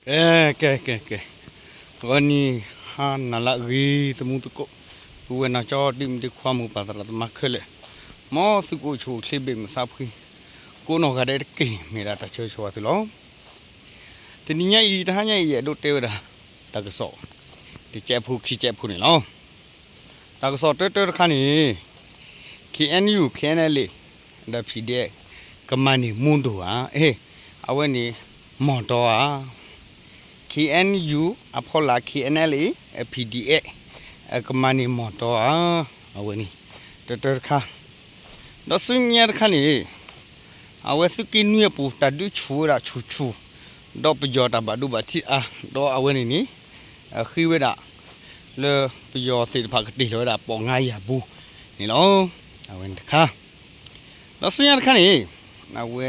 ကဲ ကဲ ကဲ ကဲ, ဂီၤနံၤဟါနၤလၢအဂ့ၤ သမူသကိး, ပုၢ်ဝဲၢ်နီၢ်ကၠီ ဒ့မုၣ်ဒ့ခွါ မိၢ်ပၢ်သရၣ်သမါခဲလၢာ်, မ်သုကအိၣ်ဆူၣ်အိၣ်ချ့ဘၣ်မုာ်သးဖှံ, ကိးနီၢ်ဂၤဒဲးတက့ၢ် မ့ၢ်ဒၣ်တၢ်ဆၢဂ့ၤဆၢဝါသုလီၤ. တနံၤညါအံၤ တဟါညါအံၤ ယအဲၣ်ဒိးတဲဝဲဒၣ် တၢ်ကစီၣ် တကဲးဖိခံကဲးဖိန့ၣ်လီၤ. တၢ်ကစီၣ်တၢတၢတခါန့ၣ် KNU KNLA ဒီး PDF ကမၤန့ၢ်မိၢ်ဒိၣ်ဧါ, အဝဲန့ၣ် မီၢ်တီဧါ, KNU အဖီလာ် KNLA PDF ကမၤန့ၢ်မီၢ်တီဧါ, အဝဲန့ၣ် တၢတၢတခါ, ဒီးဆူညါတခါန့ၣ် အဝဲသုးက့နွံအပူၤ တၢ်ဒုးဆူၣ်ဝဲဒၣ်ဆူၣ်ဆူၣ်, ဒီးပယီၤတၢ်ဘၣ်ဒိဘၣ်ထံးအါ, ဒီးအဝဲန့ၣ်န့ၣ် ဃ့ဝဲဒၣ် လၢပယီၤသ့ၣ်တဖၣ်ကတ့ၢ်လီၤဝဲဒၣ် ပိာ်ငါးရာ ပူၤန့ၣ်လီၤ. အဝဲန့ၣ်တခါ, ဒီးဆူညါတခါန့ၣ် အဝဲ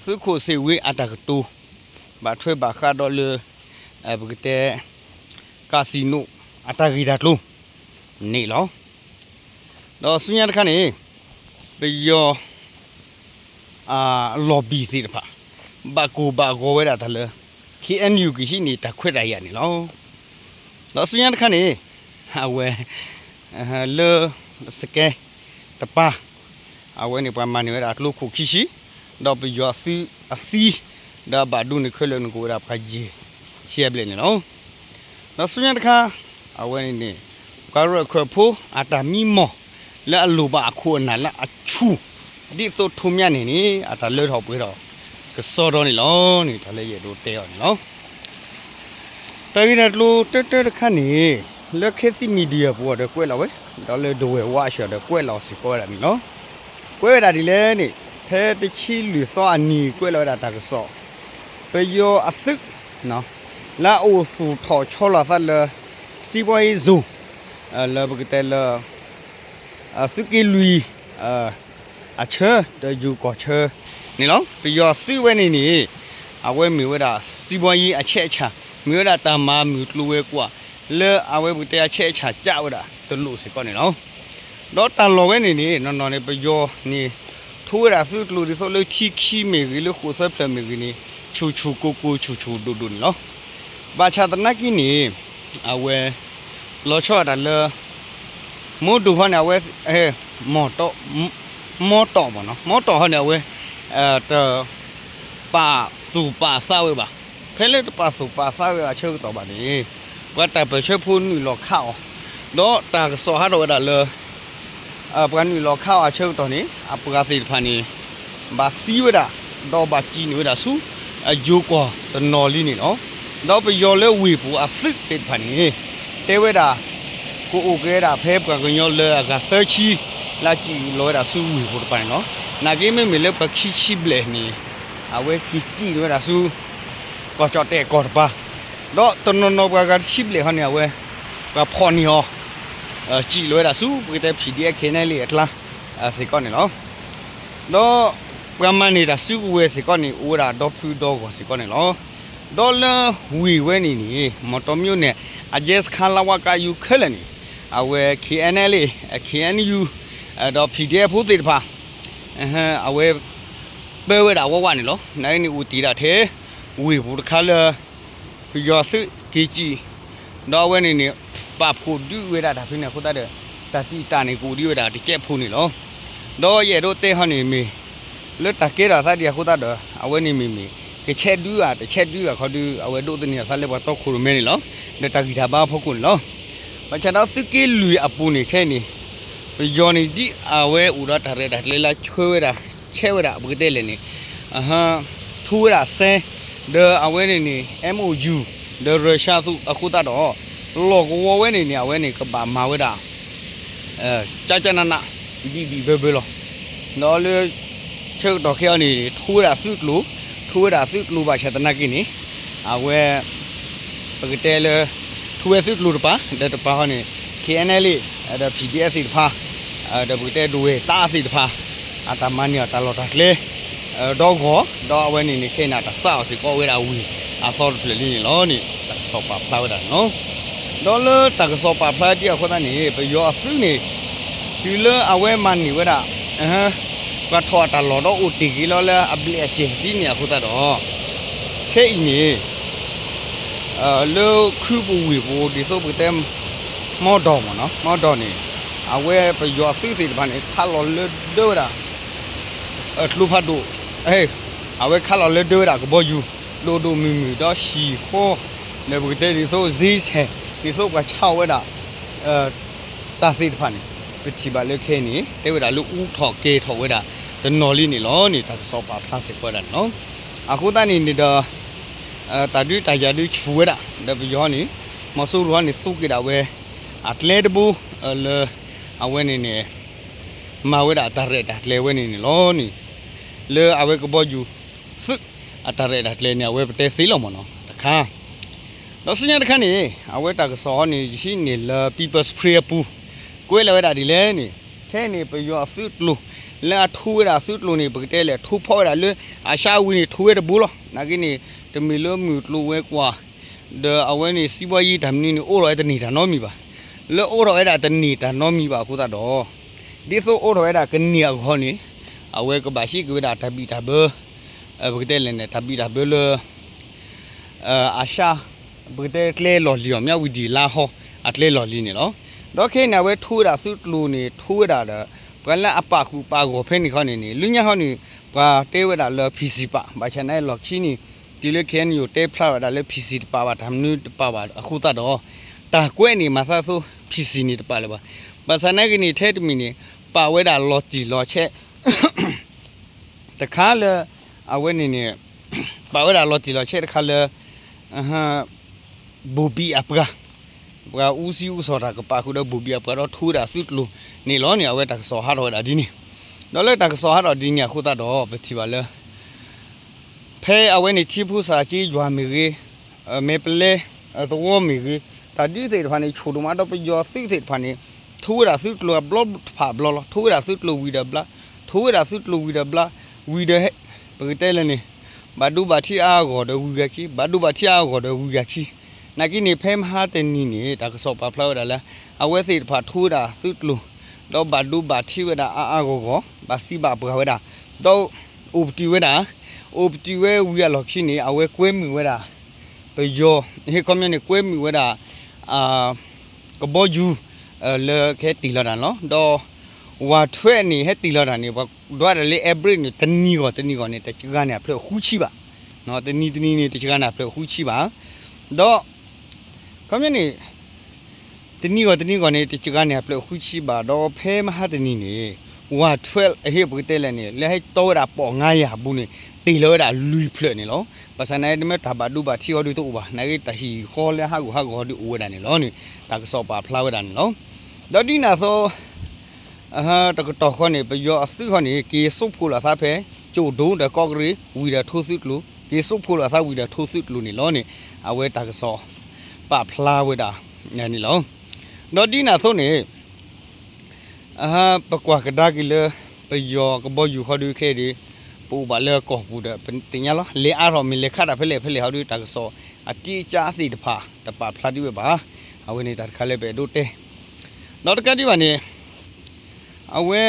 သုးခိၣ်စ့ၣ်ဝ့အတၢ်ကတိၤ ဘၣ်ထွဲဘၣ်ဃးဒီးလၢ ပကတဲ casino အတၢ်ဂ့ၢ်တၢ်ကျိၤန့ၣ်လီၤ. ဒီးဆူညါတခါန့ၣ် ပယီၤ lobby သ့ၣ်တဖၣ် ဘၣ်ကိၢ်ဘၣ်ဂီၤဝဲဒၣ်တၢ်လၢ KNU ကဟံးန့ၢ်တၢ်ခွဲးတၢ်ယာ်န့ၣ်လီၤ. ဒီးဆူညါတခါန့ၣ် အဝဲ လၢ စကဲတပၤ အဝဲန့ၣ်ပှၤမၤန့ၢ်ဝဲဒၣ်ကျိခိၣ်ခံဆံ, ဒီးပယီၤသုးအသံ ဒီးအဘၣ်ဒိန့ၣ်ခဲလၢာ်န့ၣ်ကအိၣ်ဝဲဒၣ်ပှၤယဲၢ်ဆံဘျဲၣ်န့ၣ်လီၤ. ဒီးဆူညါတခါ အဝဲန့ၣ်န့ၣ် ပှၤရၢၢ်ခၢၣ်ဖိအတၢ်မံမီၢ် လၢအလိၣ်ဘၣ်အခိၣ်အနၢ်လၢအဆူၣ် ဒ်သိးထိးမၠါန့ၣ်န့ၣ် အတၢ်လၢထီၣ်ပှဲၤထီၣ်ကစီဒီန့ၣ်လီၤန့ၣ် တၢ်လၢယအဲၣ်ဒိးတဲအီၤန့ၣ်လီၤ. တၢ်ဂ့ၢ်တၢ်ကျိၤတၢတၢတခါန့ၣ် လၢ Khit Thit Media ပူၤဒီးကွဲးလီၤဝဲ, ဒီးလၢ ဒဝဲၢ်ဝါအဆှၢဒီးကွဲးလီၤစ့ၢ်ကီးဝဲဒၣ်န့ၣ်လီၤ. ကွဲးဝဲဒၣ်ဒ်လဲၣ်န့ၣ် ဖဲတဆံလွံၢ်သီအနံၤကွဲးလီၤဝဲဒၣ်တၢ်ကစီၣ် ပယီၤအသုး လၢအအိၣ်သူၣ်ထီၣ်ဆီလီၤသးလၢ စံးဘီယ့ၣ်စိၤ လၢပကတဲလၢ သုးက့လွံၢ် အဆၢဒီးယိၤကီၢ်ဆၢန့ၣ်လီၤ. ပယီၤသုးဝဲန့ၣ်န့ၣ် အဝဲမ့ၢ်ဝဲဒၣ် စံးဘီယ့ၣ်အဆဲးအဆၣ် မ့ၢ်ဝဲဒၣ်တၢ်မၤမုၢ်ကျိၤဝဲၤကွာ် လၢအဝဲပကတဲအဆဲးအဆၣ်ကးဝဲဒၣ်တလိၣ်စ့ၢ်ကီးန့ၣ်လီၤ. ဒီးတၢ်လီၢ်ဝဲန့ၣ်န့ၣ် နီၢ်နီၢ်န့ၣ် ပယီၤန့ၣ် ထိဝဲဒၣ်သုးကျိၤဒ်သိးလၢထံခံမ့ၢ်ဂ့ၤ လၢဃိာ်သၢဖျၢၣ်မ့ၢ်ဂ့ၤန့ၣ် ဆူၣ်ဆူၣ်ကိၢ်ကိၢ်ဆူၣ်ဆူၣ်ဒိၣ်ဒိၣ်န့ၣ်လီၤ. ဘၣ်ဆၣ်သနာ်က့န့ၣ် အဝဲ လီၤဆီဒၣ်တၢ်လၢ မိၢ်ဒိၣ်ဟီန့ၣ် အဝဲ မီၢ်တီၢ် မီၢ်တီၢ်မ့ၢ်နီၤ မီၢ်တီၢ်ဟီန့ၣ် အဝဲ တ ပာ်သူၣ်ပာ်သးဝဲဘၣ်. ဖဲလၢတပာ်သူၣ်ပာ်သးဝဲဘၣ်အဆၢကတီၢ်ဘၣ်န့ၣ် ပှၤတၢ်ပၢၢ်ဆၢဖိနုာ်လီၤခးအီၤ, ဒီးတၢ်ကစီၣ်ဟးထီၣ်ဝဲဒၣ်လၢ ပှၤနုာ်လီၤခးအီၤအဆၢကတီၢ်န့ၣ် အပှၤသ့ၣ်တဖၣ်န့ၣ် ဘၣ်သံဝဲဒၣ် ဒီးဘၣ်စံၣ်န့ၢ်ဝဲဒၣ်ဆူ အယိၤကီၢ်တနီၤလံန့ၣ်လီၤ. ဒီးပယီၤလၢဝ့ၢ်ပူၤအသုးသ့ၣ်တဖၣ်န့ၣ် တဲဝဲဒၣ် ကအိၣ်က့ၤဝဲဒၣ်ဖဲပှၤကညီလၢအဂၤသၢဆံ လၢစံၣ်လီၤဝဲဒၣ်ဆူဝ့ၢ်ပူၤတပၤန့ၣ်လီၤ. နာ်က့မ့မ့ၢ်လၢပှၤခံဆံဘျဲၣ်န့ၣ် အဝဲက့ၤစံၣ်န့ၢ်ဝဲဒၣ်ဆူ ကီၢ်ကၠီၣ်တဲၣ်ကီၢ်တပၤ, ဒီးတနီၤနီၤပှၤဂၤတဆံဘျဲၣ်ဟီန့ၣ် အဝဲ ပှၤဖီၣ်န့ၢ်အီၤ စံၣ်လီၤဝဲဒၣ်ဆူ ပကတဲ PDF KNLA အကျါ စ့ၢ်ကီးန့ၣ်လီၤ. ဒီးပှၤမၤန့ၢ်တၢ်စုကဝဲၤစ့ၢ်ကီးန့ၣ် အိၣ်ဝဲဒၣ်ဒီဖုဒီဂီၢ်စ့ၢ်ကီးန့ၣ်လီၤ. ဒီးလၢဝ့ၢ်ဝဲန့ၣ်န့ၣ် မီၢ်တီၢ်မၠိန့ၣ် အကဲစခါလၢဝါကါယူၤခဲလၢာ်န့ၣ် အဝဲ KNLA KNU ဒီး PDF ဖိသ့ၣ်တဖၣ် အဝဲ ပၢဝဲဒၣ်ဝးဝးန့ၣ်လီၤ. နာ်က့န့ၣ် အိၣ်တ့ၢ်ဒၣ်ထဲ ဝ့ၢ်ပူၤတခါလၢ ပယီၤသုးက့ၤစံၣ် ဒီးအဝဲန့ၣ်န့ၣ် ပာ်ဖှိၣ်ဒုးဝဲဒၣ်တၢ်ဖဲန့ၣ်အဃိသတးဒီး တၢ်တံာ်တာ်န့ၣ် ကအိၣ်ဒံးဝဲဒၣ်တကဲးဖိန့ၣ်လီၤ. ဒီးယအဲၣ်ဒိးတဲဟီန့ၣ်မ့ၢ် လၢတၢ်ကဲထီၣ်သးဒံးအဃိသတးဒီး အဝဲန့ၣ်မ့မ့ၢ် ကဆဲးဒုးဧါ တဆဲးဒုးဧါခီဒုး အဝဲဒိးသန့ၤအသးလၢပှၤတီခိၣ်ရိၣ်မဲန့ၣ်လီၤ. ဒီးတၢ်ဂံၢ်တၢ်ဘါအဖီခိၣ်န့ၣ်လီၤ. ဘၣ်ဆၣ်ဒီးသုးက့လွံၢ်အပူၤန့ၣ်ခဲအံၤန့ၣ် ပယီၤန့ၣ်ဒ်အဝဲအိၣ်ဒီးတၢ်ရဲၣ်တၢ်ကျဲၤလၢဆှၢဝဲဒၣ် ဆဲးဝဲဒၣ်ပကတဲလဲၣ်န့ၣ် ထူဝဲဒၣ်စဲ ဒီးအဝဲန့ၣ်န့ၣ် MOU ဒီးရၢၡါသူအဃိသတးဒီး လီၢ်ကဝီၤဝဲန့ၣ်န့ၣ် အဝဲန့ၣ်ကဘၣ်မၤဝဲဒၣ် ကကနန ဒံၣ်ဒံၣ်ဘၢဘၢလီၤ. ဒီးလၢ ဆၢကတီၢ်ခဲအံၤန့ၣ် ထူဝဲဒၣ်သုးကျိၤ ထူဝဲဒၣ်သုးကျိၤဘၣ်ဆၣ်သနာ်က့န့ၣ် အဝဲ ပကတဲလၢ ထူဝဲသုးကျိၤတပၤ ဒီးတပၤဟီန့ၣ် KNLA ဒီး PDF သ့ၣ်တဖၣ် ဒီးပကတဲဒဝဲၢ်တၢ်သ့ၣ်တဖၣ် အတၢ်မၤန့ၢ်အီၤတၢ်လီၢ်တၢ်ကျဲ ဒီဂီၢ် ဒီးအဝဲန့ၣ်န့ၣ် ခဲအံၤန့ၣ် တၢ်စးအီၤစ့ၢ်ကီးဝဲဒၣ်ဝ့ၢ်အသီတဖျၢၣ်လံန့ၣ်လီၤန့ၣ် တၢ်ကစီၣ်ပာ်ဖျါဝဲဒၣ်န့ၣ်လီၤ. ဒီးလၢတၢ်ကစီၣ်ပာ်ဖျါဒံးအဃိသတးန့ၣ် ပယီၤအသုးန့ၣ် တုၤလၢအဝဲမၤန့ၢ်ဝဲဒၣ် ပှၤထီၣ်အတၢ်လီၢ်ဒီးအိၣ်တ့ၢ်က့ၤလီၤလၢအဘျဲၣ်အစဲၤဒ်န့ၣ်အဃိသတးဒီး ခဲအံၤန့ၣ် လၢခုပူၤဝ့ၢ်ပူၤ ဒ်သိးပကတဲ မီဒီးမ့ၢ်နီၤ, မီဒီးန့ၣ် အဝဲပယီၤအသုးသ့ၣ်တဖၣ်န့ၣ် ခးလီၤလၢဒၢဝဲဒၣ် ကျိဖးဒိၣ်, အဝဲခးလီၤလၢဒၢဝဲဒၣ်ကဘီယူၤ ဒိၣ်ဒိၣ်မုၢ်မုၢ် ဒီးဟံၣ်ဃီ ဒီးပကတဲဒ်သိး စ့ဆဲး ဒ်သိးပှၤဆါအီၣ်ဝဲဒၣ် တၢ်သ့ၣ်တဖၣ်န့ၣ် ပထံၣ်ဘၣ်လၢခဲအံၤန့ၣ် တဲဝဲဒၣ်လၢအူထီၣ်ကဲၤထီၣ်ဝဲဒၣ်တနီၤလံန့ၣ်လီၤန့ၣ် တၢ်ကစီၣ်ပာ်ဖျါစ့ၢ်ကီးဝဲဒၣ်န့ၣ်လီၤ. အဃိသတးန့ၣ်န့ၣ်ဒီး တၢ်ဒုးတၢ်ယၤဒုးဆူၣ်ဝဲဒၣ် ဒီးပယီၤန့ၣ် မီၤစိရိၤန့ၣ် သူက့ၤဒၣ်ဝဲ အကျဲတဘိ လၢ အဝဲန့ၣ်န့ၣ် မၤဝဲဒၣ်တၢ်ရဲၣ်တၢ်ကျဲၤဝဲန့ၣ်န့ၣ်လီၤန့ၣ် လၢအဝဲကဘီယူၤသုး အတၢ်ရဲၣ်တၢ်ကျဲၤန့ၣ် အဝဲပတဲသ့လီၤမ့ၢ်နီၤ တခါ ဒီးဆူညါတခါန့ၣ် အဝဲတၢ်ကစီၣ်ဟီန့ၣ် ယဟံးန့ၢ်လၢ People's Spring အပူၤ ကွဲးလီၤဝဲဒၣ်ဒ်လဲၣ်န့ၣ် ခဲအံၤန့ၣ် ပယီၤအသုးကျိၤ လၢအထိဝဲဒၣ်သုးကျိၤန့ၣ် ပကတဲလဲၣ် ထိဖီဝဲဒၣ်လၢ အရှါဝံၤန့ၣ် ထိဝဲတဘိလီၤ. နာ်က့န့ၣ် တမ့ၢ်လၢမုၢ်ကျိၤဝဲၤကွာ် ဒီးအဝဲန့ၣ် စံးဘီယံၤတၢ်မနုၤန့ၣ် အိၣ်ထီၣ်ဝဲတန့ၢ်တၢ်နီတမံၤဘၣ်. လၢအိၣ်ထီၣ်ဝဲဒၣ်တန့ၢ်တၢ်နီတမံၤဘၣ်အဃိသတးဒီး ဒ်သိးအိၣ်ထီၣ်ဝဲဒၣ်ကန့ၢ်အဂီၢ်န့ၣ် အဝဲကဘၣ်ဟံးက့ၤဝဲဒၣ်တၢ်ဘံၣ်တၢ်ဘၢ ပကတဲလဲၣ်န့ၣ် တၢ်ဘံၣ်တၢ်ဘၢလၢ အရှါ ပကတဲကျဲလီၢ်လံၤအီၤ မၠးဝတံၣ်လါဟီ အကျဲလီၢ်လံၤန့ၣ်လီၤ. ဒီးခဲအံၤန့ၣ်အဝဲထိဝဲဒၣ်သုးကျိၤန့ၣ် ထိဝဲဒၣ်ဒီး ပှၤလၢအပာ်ဃုာ်ပာ်ဂီၢ်ဖဲန့ၣ်ခီန့ၣ်န့ၣ် လၢညါဟီန့ၣ် ပှၤတဲဝဲဒၣ်လၢ ဖံစံးပာ် ဘၣ်ဆၣ်နာ်လီၢ်ခံန့ၣ် တုၤလၢ ခဲအံၤန့ၣ် ယိၤတဲဖျါဝဲဒၣ်လၢ ဖံစံးတပာ်ဘၣ် တၢ်မနုၤတပာ်ဘၣ်အဃိသတးဒီး တၢ်ကွဲးန့ၣ် မၤသးသိး ဖံစံးန့ၣ်တပာ်လၢၤဘၣ်. ဘၣ်ဆၣ်နာ်က့န့ၣ် ထဲတမံၤန့ၣ် ပာ်ဝဲဒၣ်လီၤတံၢ်လီၤဆဲး တခါလၢ အဝဲန့ၣ်န့ၣ် ပာ်ဝဲဒၣ်လီၤတံၢ်လီၤဆဲးတခါလၢ ဘိၣ်ဘံၣ်အပှၤ ပှၤအူစံအူစီၤတၢ်ကပာ်ဃုာ်ဒီးဘိၣ်ဘံၣ်အပှၤ ဒီးထိဝဲဒၣ်သုးကျိၤန့ၣ်လီၤန့ၣ် အဝဲတၢ်ကစီၣ်ဟးထီၣ်ဝဲဒၣ်ဒ်န့ၣ်. ဒီးလၢတၢ်ကစီၣ်ဟးထီၣ်ဒ်န့ၣ်အဃိသတးဒီး ပထံၣ်ဘၣ်လၢ ဖဲအဝဲန့ၣ် ထံဖိစၢ်က့ယွၤမ့ၢ်ဂ့ၤ, မဲာ်ပလဲ သဝီမ့ၢ်ဂ့ၤ, တၢ်ဒုးသ့ၣ်တဖၣ်န့ၣ် ဆူၣ်ဒိၣ်မးဒီးပယီၤသုးသ့ၣ်တဖၣ်န့ၣ် ထိဝဲဒၣ်သုးကျိၤအဘျီတဖၣ်အဘျီလီၤ. ထိဝဲဒၣ်သုးကျိၤဝံၤဒီးဘျါ, ထိဝဲဒၣ်သုးကျိၤဝံၤဒီးဘျါ, ဝံၤဒီး ပကတဲလဲၣ်န့ၣ် ဘၣ်ဒိဘၣ်ထံးအါအါဂီၢ်ဂီၢ်ဒီးဝံၤဂၤခံ, ဘၣ်ဒိဘၣ်ထံးအါအါဂီၢ်ဂီၢ်ဒီးဝံၤဂၤခံ. နာ်က့န့ၣ် ဖဲမဟါတနံၤန့ၣ် တၢ်ကစီၣ်ပာ်ဖျါဝဲဒၣ်လၢ အဝဲသ့ၣ်တဖၣ်ထိဝဲဒၣ်သုးကျိၤ ဒီးဘၣ်ဒိဘၣ်ထံးဝဲဒၣ်အါအါဂီၢ်ဂီၢ်, ဘၣ်သံဘၣ်ပှၢ်ဝဲဒၣ်, ဒီးအိၣ်ပတုာ်ဝဲဒၣ်, အိၣ်ပတုာ်ဝဲဝံၤအလီၢ်ခံန့ၣ် အဝဲကွဲမုာ်ဝဲဒၣ် ပယီၤ ဟ့ၣ်ခီပညီန့ၣ် ကွဲမုာ်ဝဲဒၣ် ကဘီယူၤ လၢကဟဲတ့ၢ်လီၤတၢ်န့ၣ်လီၤ. ဒီး ဝးထွဲး န့ၣ် ဟဲတ့ၢ်လီၤတၢ်န့ၣ် ပှၤဒွးဒၣ်လၢ average န့ၣ် တနံၤဂီၢ်တနံၤဂီၢ်န့ၣ် တစှၤန့ၢ်အဖျၢၣ်ဃုဆံဘၣ်. တနံၤတနံၤန့ၣ် တစှၤန့ၢ်အဖျၢၣ်ဃုဆံဘၣ်. ဒီး ခီပညီန့ၣ် တနံၤဂီၢ်တနံၤဂီၢ်န့ၣ် တစှၤန့ၢ်အဖျၢၣ်ဃုဆံဘၣ်. ဒီးဖဲမဟါတနံၤန့ၣ် ဝးထွဲး အဟ့ၣ်ပကတဲလဲၣ်န့ၣ် လၢဟဲတီဝဲဒၣ်ပိာ်ငါယၤအပူၤန့ၣ် တ့ၢ်လီၤဝဲဒၣ်လွံၢ်ဖျၢၣ်န့ၣ်လီၤ. ဘၣ်ဆၣ်နာ်က့ တမ့ၢ်တၢ်ဘၣ်ဒိဘၣ်ထံးအီၤဒုးတအိၣ်ဘၣ်. နာ်က့ တၢ်ဟံၣ်ဃီလၢဟးဂူာ်ဟးဂီၤဒုးအိၣ်ဝဲဒၣ်န့ၣ်လီၤန့ၣ် တၢ်ကစီၣ်ပာ်ဖျါဝဲဒၣ်န့ၣ်လီၤ. ဒီးဒ်န့ၣ်အသိး တကတီၢ်ဃီန့ၣ် ပယီၤအသုးဃီန့ၣ် က့ၤစိာ်ဖှိၣ်လိာ်သးဖဲ ကၠိၣ်ဒိၣ်ဒီးကီၢ်ကရ့ၣ် ဝံၤဒီးထိသုးကျိၤ, က့ၤစိာ်ဖှိၣ်လိာ်သးဝံၤဒီးထိသုးကျိၤန့ၣ်လီၤန့ၣ် အဝဲတၢ်ကစီၣ်ပာ်ဖျါဝဲဒၣ်န့ၣ်လီၤ. ဒီးဒ်န့ၣ်အသိးန့ၣ် ပကွၢ်ကဒါက့ၤလၢ ပယီၤကဘီယူၤဃီဒုးခဲအံၤဒီး ပအိၣ်ဘၣ်လၢကီၢ်ပူၤဒီး ပသ့ၣ်ညါလီၤ. လဲၤအါထီၣ်မ့ၢ်လဲၤခးတၢ်ဖဲလဲၣ်ဖဲလဲၣ်ဃီဒုး တၢ်ကစီၣ်အက့အကါသ့ၣ်တဖၣ် တပာ်ဖျါဒံးဝဲဘၣ်. အဝဲန့ၣ်တၢ်တခါလၢပအဲၣ်ဒိးတဲ ဒီးတကးဒံးဘၣ်န့ၣ် အဝဲ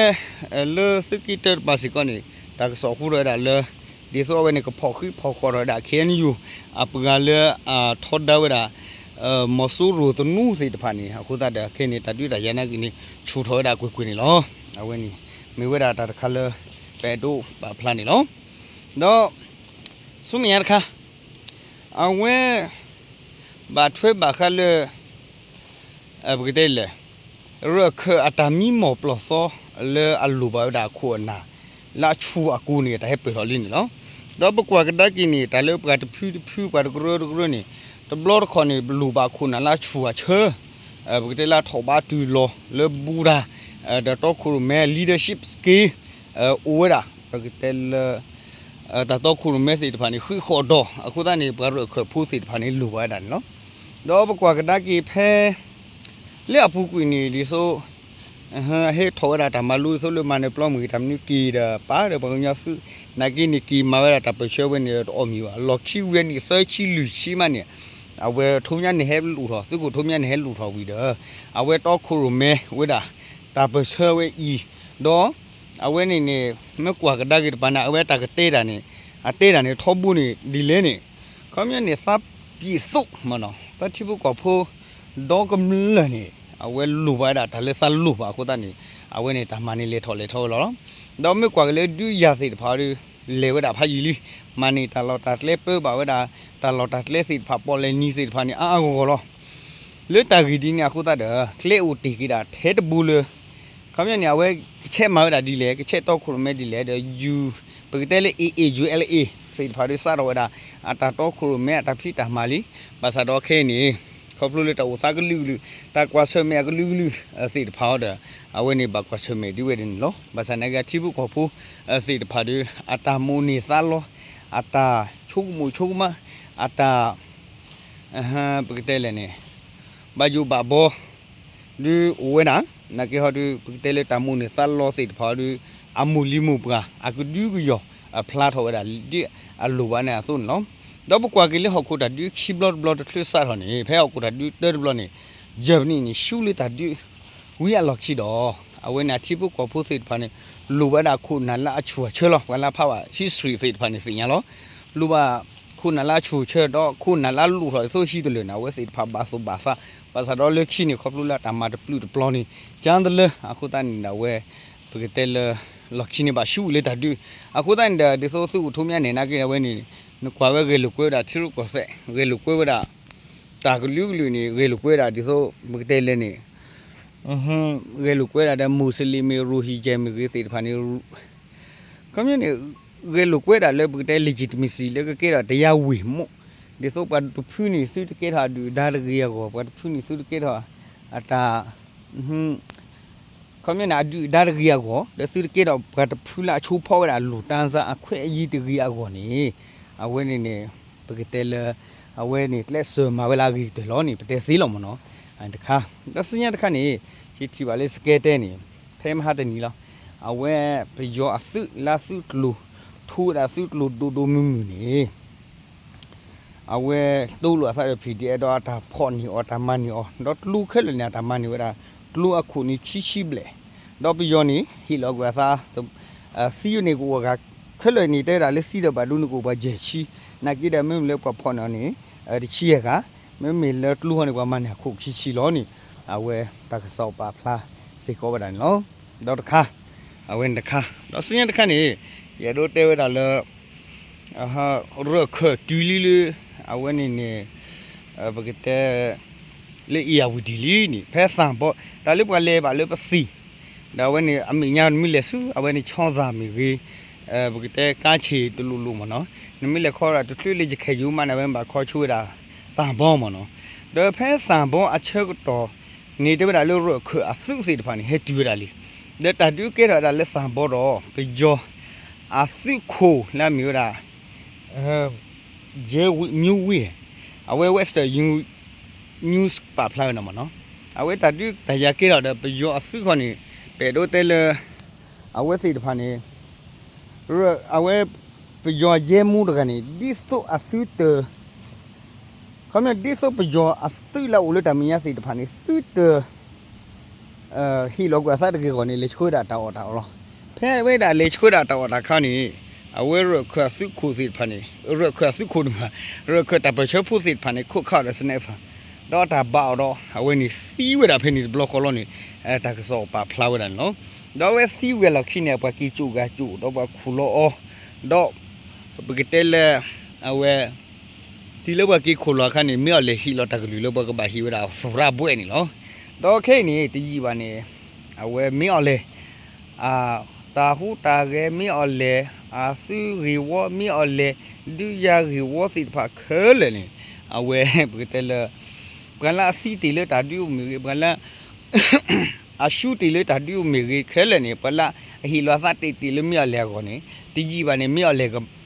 လၢသုးက့တၢတပၤစ့ၢ်ကီးန့ၣ် တၢ်ကစီၣ်ဟူထီၣ်ဝဲဒၣ်လၢ ဒ်သိးအဝဲန့ၣ် ကဖီၣ်ဃံးဖီၣ်ဃာ်ထီၣ်ဝဲဒၣ် KNU အပှၤလၢအထီဒါဝဲဒၣ် မီၤစိရိၤသနူသ့ၣ်တဖၣ်န့ၣ် အဃိသတးဒီးခဲအံၤန့ၣ် တၢ်ဒုးတၢ်ယၤနာ်က့န့ၣ် ဆူၣ်ထီၣ်ဝဲဒၣ်ကွ့ၢ်ကွ့ၢ်န့ၣ်လီၤ. အဝဲန့ၣ် မ့ၢ်ဝဲဒၣ်တၢ်တခါလၢ ပအဲၣ်ဒိးပာ်ဖျါန့ၣ်လီၤ. ဒီး ဆူမဲာ်ညါတခါ အဝဲ ဘၣ်ထွဲဘၣ်ဃးလၢ ပကတဲလဲၣ် ရၢၢ်ခၢၣ်အတၢ်မံမီၢ်ပျီၢ်သီ လၢအလိၣ်ဘၣ်ဝဲဒၣ်အခိၣ်အနၢ် လၢအဆူၣ်အကိၤန့ၣ် တၢ်ဟဲပၢၢ်ထီၣ်လံန့ၣ်လီၤ. ဒီးပကွၢ်ကဒါက့ၤန့ၣ် တၢ်လၢပှၤတဖုတဖု ပှၤတကရၢတကရၢန့ၣ် တဘျီတခီၣ်န့ၣ် လိၣ်ဘၣ်ခိၣ်နၢ်လၢအဆူၣ်အဆၢ ပကတဲလၢအထီၣ်ဘးတုၤလီၤ လၢဘူးတၢ် ဒီးတီခိၣ်ရိၣ်မဲ leadership skill အိၣ်ဝဲဒၣ် ပကတဲလၢ တၢ်တီခိၣ်ရိၣ်မဲသ့ၣ်တဖၣ်န့ၣ် ဃံးဃီၣ်ဒီး အဃိသတးန့ၣ် ပှၤရၢၢ်ခၢၣ်ဖိသ့ၣ်တဖၣ်န့ၣ် လိၣ်ဘၣ်ဝဲဒၣ်န့ၣ်လီၤ. ဒီးပကွၢ်ကဒါက့ၤဖဲ လၢအပူၤကွံာ်န့ၣ် ဒ်သိး ဟဲထီၣ်ဝဲဒၣ်တၢ်မၤလိဒ်သိးလၢမၤနၢၤပျီမ့ၢ်ဂ့ၤ တၢ်မနုၤက့ၤဒီးပာ်ဒီးပှၤကညီသုး နာ်က့န့ၣ် က့ၤမၤဝဲဒၣ်တၢ်ပၢၢ်ဆၢဝဲန့ၣ်ဒီးတအီၣ်မ့ၢ်ဘၣ် လီၢ်ခံဝံၤအနံၣ်သၢဆံလွံၢ်ဆံမးန့ၣ် အဝဲထိးမၠါန့ၣ်ဟဲလူၤထီၣ် သုးခိၣ်ထိးမၠါန့ၣ်ဟဲလူၤထီၣ်ဝံၤဒီး အဝဲတီခိၣ်ရိၣ်မဲဝဲဒၣ် တၢ်ပၢၢ်ဆၢဝဲအံၤ ဒီး အဝဲန့ၣ်န့ၣ် မ့ၢ်ကွၢ်ကဒါက့ၤတပၤန့ၣ် အဝဲတၢ်ကတဲတၢ်န့ၣ် အတဲတၢ်န့ၣ်ထီဘိန့ၣ် ဒ်လဲၣ်န့ၣ် ခီပညီန့ၣ် သး ပံာ်သိၣ်မ့ၢ်နီၤ တၢ်ထံဖိကီၢ်ဖိ ဒီကမျၢၢ်န့ၣ် အဝဲလိၣ်ဘၣ်ဝဲဒၣ်တၢ်လၢသးလိၣ်ဘၣ်အဃိသတးန့ၣ် အဝဲန့ၣ်တၢ်မၤန့ၣ်လဲၤထီၣ်လဲၤထီဝဲလီၤ. ဒီးမ့ၢ်ကွၢ်က့ၤလၢဒုးယၤသ့ၣ်တဖၣ်ဒီး လဲၤဝဲဒၣ်ဖးယံာ်လံ, မၤန့ၢ်တၢ်လီၢ်တၢ်ကျဲပၢဘၣ်ဝဲဒၣ် တၢ်လီၢ်တၢ်ကျဲသ့ၣ်တဖၣ် ပီၣ်လဲၣ်နံၤသ့ၣ်တဖၣ်န့ၣ် အါအါဂီၢ်ဂီၢ်လီၤ. လၢတၢ်ဂ့ၢ်ဒ်န့ၣ်အဃိသတးဒီး ကျဲအိၣ်တ့ၢ်က့ၤဒၣ်ထဲတဘိလၢ ခီပညီန့ၣ် အဝဲကဆဲးမၤဝဲဒၣ်ဒ်လဲၣ်, ကဆဲးတီခိၣ်ရိၣ်မဲဒ်လဲၣ်, ဒီးယူၤ ပကတဲလၢ AA ULA သ့ၣ်တဖၣ်ဒီး စးထီၣ်ဝဲဒၣ် အတၢ်တီခိၣ်ရိၣ်မဲ အတၢ်ဖံးတၢ်မၤလံ. ဘၣ်ဆၣ်ဒီးခဲအံၤန့ၣ် ခီဖျိလၢတၢ်အိၣ်သးကလုာ်ကလုာ် တၢ်ကွၢ်ဆၢၣ်မဲာ်အကလုာ်ကလုာ်သ့ၣ်တဖၣ်အံၤဒီး အဝဲန့ၣ်ဘၣ်ကွၢ်ဆၢၣ်မဲာ်ဒ်ဝဲဒၣ်န့ၣ်လီၤ. ဘၣ်ဆၣ်နာ်က့ ထံဖိကီၢ်ဖိသ့ၣ်တဖၣ်ဒီး အတၢ်မိၣ်န့ၢ်သးလီ အတၢ်ဆိကမိၣ်ဆိကမး အတၢ် ပကတဲလဲၣ်န့ၣ် ဘၣ်ယိၣ်ဘၣ်ဘီ ဒုးအိၣ်ဝဲဒၣ်, နာ်က့ဟီဒီး ပကတဲလၢတၢ်မိၣ်န့ၢ်သးလီသ့ၣ်တဖၣ်ဒီး အမိၢ်လံၤမိၢ်ပှၢ် အကဒုကယီၢ် အဖျါထီၣ်ဝဲဒၣ်ဒ်အလိၣ်ဘၣ်န့ၣ်အသိးန့ၣ်လီၤ. ဒီးပကွၢ်က့ၤလၢဟီၣ်ခိၣ်တၢ်ဒုးခံဘျီတဘျီတချုးစးထီၣ်န့ၣ် ဖဲဟီၣ်ခိၣ်တၢ်ဒုးတၢတဘျီန့ၣ် ယၢၢ်ပနံၣ်န့ၣ် ဆူလၢတၢ်ဒုးဝံၤအလီၢ်ခံဒီး အဝဲန့ၣ်အထံဖိကီၢ်ဖိသ့ၣ်တဖၣ်န့ၣ် လိၣ်ဘၣ်ဝဲဒၣ်ခိၣ်နၢ်လၢအဆူၣ်အဆၢလီၤ. ပှၤလၢဖးဘၣ် history သ့ၣ်တဖၣ်န့ၣ်သ့ၣ်ညါလီၤ. လိၣ်ဘၣ်ခိၣ်နၢ်လၢအဆူၣ်အဆၢ ဒီးခိၣ်နၢ်လၢအလိၣ်ထီၣ်ဒ်သိးဟံးတလၢာ်န့ၣ် အဝဲသ့ၣ်တဖၣ်ဘၣ်သိၣ်ဘၣ်သး, ဘၣ်ဆၣ်ဒီးလၢခံန့ၣ် ခီဖျိလၢတၢ်မၤတပျုာ်တပျီၤန့ၣ် ကၠါတလၢ အဃိသတးန့ၣ်ဒီးအဝဲ ပကတဲလၢ လီၢ်ခံန့ၣ်ဘၣ်ဆူလၢတၢ်ဒုး, အဃိသတးန့ၣ်ဒီး ဒ်သိးသုအိၣ်ထူမးန့ၣ် နာ်က့အဝဲန့ၣ် နကွၢ်ဝဲဂဲၤလိာ်ကွဲဝဲဒၣ်ထံရူၢ်ကီၢ်သဲး ဂဲၤလိာ်ကွဲဝဲဒၣ် တၢ်ကလုာ်ကလုာ်န့ၣ် ဂဲၤလိာ်ကွဲဝဲဒၣ်ဒ်သိး ပကတဲလဲၣ်န့ၣ် ဂဲၤလိာ်ကွဲဒၣ်ဒီး မူးစလ့ၣ်မ့ၢ် ရိဟင်ဂျာမ့ၢ်ဂ့ၤသ့ၣ်တဖၣ်န့ၣ် ခီပညီန့ၣ် ဂဲၤလိာ်ကွဲဒၣ်လၢပကတဲ legitimacy လၢကကဲထီၣ်တရားဝင်မှု, ဒ်သိးပှၤတဖုန့ၣ်သုတကဲထီၣ်အဒုၣ်အဒါတဂ့ၤအဂီၢ်, ပှၤတဖုန့ၣ်သုတကဲထီၣ်အတၢ် ခီပညီန့ၣ် အဒုၣ်အဒါတဂ့ၤအဂီၢ် ဒီးသုတကဲထီၣ်ပှၤတဖုလၢအဆိဖီဝဲဒၣ် လူတန်းစား အခွဲးအရေးတဂ့ၤအဂီၢ်န့ၣ် အဝဲန့ၣ်န့ၣ် ပကတဲလၢ အဝဲန့ၣ်ကျဲးစၢးမၤဝဲလၢအဂ့ၤကတၢၢ်လီၤန့ၣ် ပတဲသ့လီၤမ့ၢ်နီၤ. တခါ ဒီးဆူညါတခါန့ၣ် ယထံၣ်ဘၣ်လၢစကဲတဲန့ၣ် ဖဲမဟါတနံၤလီၤ. အဝဲပယီၤအသုးလၢသုးကျိၤ ထူဝဲဒၣ်သုးကျိၤဒိၣ်ဒိၣ်မုၢ်မုၢ်န့ၣ် အဝဲတိလိာ်အသးဒီး PDF ဒီးအတၢ်ဖီၣ်န့ၢ်အီၤ တၢ်မၤန့ၢ်အီၤ ဒီးကျိခဲလၢာ်န့ၣ် အတၢ်မၤန့ၢ်ဝဲဒၣ် ကျိအခိၣ်န့ၣ်ခံဆံဘျဲၣ်, ဒီးပယီၤန့ၣ် ဟ့ၣ်လီၤကွံာ်အသး သံန့ၣ်ကအိၣ်အဂၤ ခဲလၢာ်န့ၣ် တဲဝဲဒၣ်လၢသံဒီးဘၣ်ဒိန့ၣ်ကအိၣ်ပှၤယဲၢ်ဆံ, နာ်က့ဒီးမ့မ့ၢ်လၢပှၤဖီၣ်န့ၢ်အီၤန့ၣ် တဆံယဲၢ်ဂၤ, မ့မ့ၢ်လၢကျိဟီန့ၣ် ပှၤမၤန့ၢ်အခိၣ်ခံဆံလီၤန့ၣ် အဝဲတၢ်ကစီၣ်ပာ်ဖျါစ့ၢ်ကီးဝဲဒၣ်န့ၣ်လီၤ. ဒီးတခါ အဝဲန့ၣ်တခါ ဒီးဆူညါတခါန့ၣ် ယအဲၣ်ဒိးတဲဝဲဒၣ်လၢ ရၢၢ်ခၢၣ်တုၤလံလၢ အဝဲန့ၣ်န့ၣ် ပကတဲ လၢဧရာဝတီလံန့ၣ် ဖဲသၣ်ဘီ တၢ်လၢပှၤလဲၤဘၣ်လၢပသံၣ် ဒီးအဝဲန့ၣ် အမဲာ်ညါနမ့ၢ်လဲၤဆူ အဝဲန့ၣ် ချောင်းသာ မ့ၢ်ဂ့ၤ ပကတဲကါဆ့ၣ်တလိၣ်လိၣ်မ့ၢ်နီၤ နမ့ၢ်လဲၤခီဒၣ်တချုးလၢယခဲၣ်ယိၤမးန့ၣ် အဝဲဘၣ်ခီဆိဝဲဒၣ် သၣ်ဘီမ့ၢ်နီၤ ဒီးဖဲသၣ်ဘီအဆၢကတီၢ်န့ၣ် တဲဝဲဒၣ်လၢရၢၢ်ခၢၣ်အသုးသ့ၣ်တဖၣ်န့ၣ် ဟဲတုၤဝဲဒၣ်လံ ဒီးတၢ်ဒုးကဲထီၣ်ဝဲဒၣ်လၢသၣ်ဘီဒီး ပယီၤ အသုးခိၣ်လၢအမ့ၢ်ဝဲဒၣ် ရဲမျိုးဝင်း အဝဲ Western News ပာ်ဖျါဝဲဒၣ်မ့ၢ်နီၤ အဝဲတၢ်ဒုးတၢ်ယၤကဲထီၣ်ဒီး ပယီၤအသုးခီန့ၣ် ပအဲၣ်ဒိးတဲလၢ အဝဲသ့ၣ်တဖၣ်န့ၣ် အဝဲ ပယီၤရဲမျိုးတဂၤန့ၣ် ဒ်သိးအသုတ ခီပညီ ဒ်သိးပယီၤအသုးလၢအအိၣ်လၢတၢ်မဲာ်ညါသ့ၣ်တဖၣ်န့ၣ် သုတ ဟ့ၣ်လီၤကွံာ်အသးတဂ့ၤအဂီၢ်န့ၣ် လဲၤဆှၢဝဲဒၣ်တၢ်အီၣ်တၢ်အီလီၤ. ဖဲအဝဲဒၣ်လဲၤဆှၢဒၣ်တၢ်အီၣ်တၢ်ခါန့ၣ် အဝဲရၢၢ်ခၢၣ်အသုးခိၣ်သ့ၣ်တဖၣ်န့ၣ် ရၢၢ်ခၢၣ်အသုးခိၣ်န့ၣ် ရၢၢ်ခၢၣ်တၢ်ပၢၢ်ဆၢဖိသ့ၣ်တဖၣ်န့ၣ် ခိးခးအီၤဒီး sniper ဒီးတၢ်ဘၣ်အီၤဒီး အဝဲန့ၣ်သံဝဲဒၣ်ဖဲန့ၣ်တဘျီဃီလီၤန့ၣ် တၢ်ကစီၣ်ပာ်ဖျါဝဲဒၣ်န့ၣ်လီၤ. ဒီးအဝဲသံဝံၤအလီၢ်ခံန့ၣ် ပှၤက့ၤကိာ်ဂၤကိာ် ဒီးပှၤခူၣ်လီၤအီၤ ဒီး ပကတဲလၢ အဝဲ တုၤလၢပှၤက့ၤခိၣ်လီၤအခါန့ၣ် မ့ၢ်အီၤလဲၣ်ဟ့ၣ်လီၤတၢ်ကလုၢ်လၢပှၤကဘၣ်ဟ့ၣ်ဝဲဒၣ် သုးရၣ်ဘှဲၣ်န့ၣ်လီၤ. ဒီးခဲအံၤန့ၣ် တယံာ်ဘၣ်န့ၣ် အဝဲမ့ၢ်အီၤလဲၣ် တၢ်ဟူးတၢ်ဂဲၤမ့ၢ်အီၤလဲၣ် အသုးဂ့ၢ်ဝီမ့ၢ်အီၤလဲၣ် ဒုးယၤဂ့ၢ်ဝီသ့ၣ်တဖၣ်ခဲလၢာ်န့ၣ် အဝဲ ပကတဲလၢ ပှၤလၢအသံတ့ၢ်လၢတၢ်ဒုးအိၣ်မ့ၢ်ဂ့ၤ ပှၤလၢ အရှူတ့ၢ်လၢတၢ်ဒုးအိၣ်မ့ၢ်ဂ့ၤခဲလၢာ်န့ၣ် ပှၤလၢအဟ့ၣ်လီၤအသးတ့ၢ်တ့ၢ်လၢမ့ၢ်အီၤလဲၣ်အဂီၢ်န့ၣ် တယံာ်ဘၣ်န့ၣ် မ့ၢ်အီၤလဲၣ်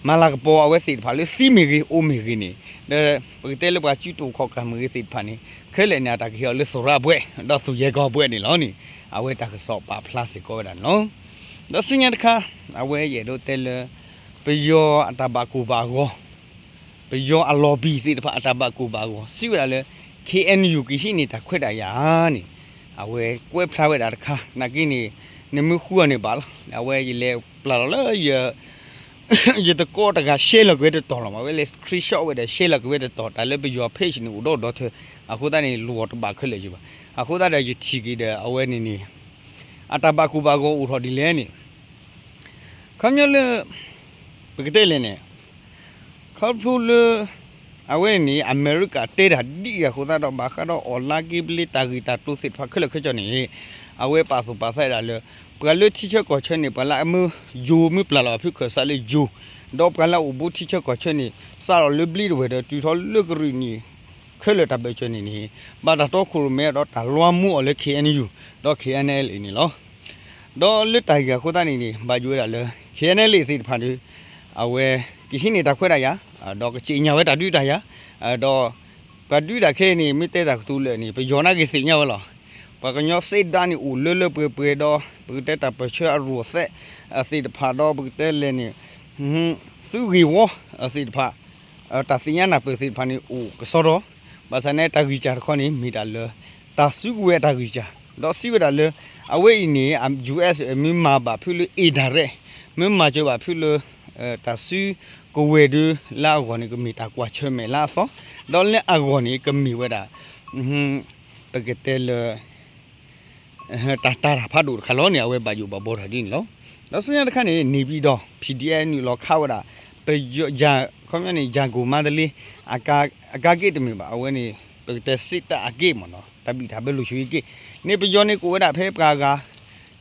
မၤလၤကပီၤအဝဲသ့ၣ်တဖၣ်လၢသံမ့ၢ်ဂ့ၤ အိၣ်မ့ၢ်ဂ့ၤန့ၣ် ဒီးပကတဲလၢပှၤစုတူာ်ခီၣ်ကၢ်မ့ၢ်ဂ့ၤသ့ၣ်တဖၣ်န့ၣ် ခဲလၢာ်န့ၣ် အတၢ်ကဟ့ၣ်အီၤလၢသုးရၣ်ဘှဲၣ် ဒီးသုးယဲၢ်ကီၢ်ဘှဲၣ်န့ၣ်လီၤန့ၣ် အဝဲတၢ်ကစီၣ်ပာ်ဖျါစ့ၢ်ကီးဝဲဒၣ်န့ၣ်လီၤ. ဒီးဆူညါတခါ အဝဲယအဲၣ်ဒိးတဲလၢ ပယီၤအတၢ်ဘၣ်ကိၢ်ဘၣ်ဂီၤ ပယီၤအလီၢ်ဘံၣ်သ့ၣ်တဖၣ်အတၢ်ဘၣ်ကိၢ်ဘၣ်ဂီၤ စံးဝဲဒၣ်လၢ KNU ကဟံးန့ၢ်တၢ်ခွဲးတၢ်ယာ်န့ၣ် အဝဲကွဲးဖျါဝဲဒၣ်တခါ နာ်က့န့ၣ် နမ့ၢ်ဃုအီၤန့ၣ်ဘၣ်လီၤ. အဝဲယလဲၤပျၢ်လီၤလၢယ ပ ယတကိးတဂၤ share လီၤက့ၤဝဲတတီၤလီၤမး, ဝဲလဲၤ screenshot ဝဲဒီး share လီၤက့ၤဝဲတတီၤ, တၢ်လၢပယီၤ page န့ၣ် အိၣ်ဒီးဒီထၢ, အဃိသတးန့ၣ် လီၤတဘၣ်ခဲလၢာ်ယဘၣ်. အဃိသတးဒီး ယထံၣ်က့ၤဒီး အဝဲန့ၣ်န့ၣ် အတၢ်ဘၣ်ကိၢ်ဘၣ်ဂီၤအိၣ်ထီၣ်ဒ်လဲၣ်န့ၣ်, ခီပညီလၢ ပကတဲလဲၣ်န့ၣ် ခီဖျိလၢ အဝဲန့ၣ်န့ၣ် အမဲရကၤတဲတၢ်ဒ်အံၤအဃိသတးဒီး ဘၣ်ဃးဒီး online gambling တၢ်ဂ့ၢ်တၢ်ကျိၤသ့ၣ်တဖၣ်ခဲလၢာ်ခဲဆ့န့ၣ် အဝဲပာ်သူၣ်ပာ်သးဒၣ်လၢ ပှၤလၢထံဆၢကီၢ်ဆၢန့ၣ် ပှၤလၢအမ့ၢ်ယိၤ မ့ၢ်ပျၢ်လီၤအဖုခၢၣ်စးလၢယိၤ, ဒီးပှၤလၢအအိၣ်ဘူးထံဆၢကီၢ်ဆၢန့ၣ် စးထီၣ်လၢဘျံးတဝဲၢ်ဒီးတုၤထီၣ်လၢကရံၣ်နံၣ် ခဲလၢာ်တၢ်ဘၢၣ်စၢၤန့ၣ်န့ၣ် ဘၣ်တၢ်တီခိၣ်ရိၣ်မဲဒီးတၢ်လွါမူအီၤလၢ K N U ဒီး K N L A န့ၣ်လီၤ. ဒီးလၢတၢ်ဂ့ၢ်အဃိသတးန့ၣ်န့ၣ် ဘၣ်ယိၣ်ဝဲဒၣ်လၢ K N L A သ့ၣ်တဖၣ်ဒီး အဝဲ ကဟံးန့ၢ်တၢ်ခွဲးတၢ်ယာ် ဒီးကသ့ၣ်ညါဝဲတၢ်ဒုးတၢ်ယၤ ဒီး ပှၤဒုးတၢ်ခဲအံၤန့ၣ် မ့ၢ်တဲတၢ်ကတိၤလၢာ်န့ၣ် ပယီၤနာ်က့ၤသ့ၣ်ညါဝဲလီၤ. ပှၤကညီစ့ဒၣ်န့ၣ်အိၣ်လၢလၢပှဲၤပှဲၤဒီး ပကတဲတၢ်ပၢၢ်ဆၢအရိၣ်သဲးသ့ၣ်တဖၣ်ဒီး ပကတဲလဲၣ်န့ၣ် သုးဂ့ၢ်ဝီသ့ၣ်တဖၣ် တၢ်သ့ၣ်ညါနၢ်ပၢၢ်သ့ၣ်တဖၣ်န့ၣ် အိၣ်ကစီဒီ, ဘၣ်ဆၣ်န့ၣ်တၢ်ဂံၢ်စၢ်တခီန့ၣ် မ့ၢ်ဒၣ်လၢ တၢ်စုကဝဲၤအတၢ်ဂံၢ်စၢ် ဒီးစံးဝဲဒၣ်လၢ အဝဲအံၤန့ၣ် U S မ့ၢ်မၤဘၣ်ဖုလၢ indirect မ့ၢ်မၤစၢၤဘၣ်ဖုလၢ တၢ်စုကဝဲၤဒုးလၢအဂီၢ်န့ၣ် ကမ့ၢ်တၢ်ကွၢ်ဆၢၣ်မဲာ်လၢအသီ, ဒီးလၢအဂီၢ်န့ၣ် ကမ့ၢ်ဝဲဒၣ် ပကတဲလၢ တၢ်တာ်တၢ်ဖးဒိၣ်တခါလီၤန့ၣ် အဝဲဘၣ်ယိၣ်ဘၣ်ဘီတၢ်ဒ်န့ၣ်လီၤ. ဒီးဆူညါတခါန့ၣ် နေပြည်တော် P D F နုာ်လီၤခးဝဲဒၣ် ပယီၤ ခီပညီန့ၣ် ရန်ကုန် မန္တလေး အကါက့ၣ်တမ့ၢ်ဘၣ် အဝဲန့ၣ် ပကတဲ စစ်တပ် အက့ၣ်မ့ၢ်နီၤ တၢ်ဘံၣ်တၢ်ဘၢလိာ်ဆိအက့ၣ်န့ၣ် ပယီၤန့ၣ်ကအိၣ်ဝဲဒၣ်ဖဲပှၤဂၤ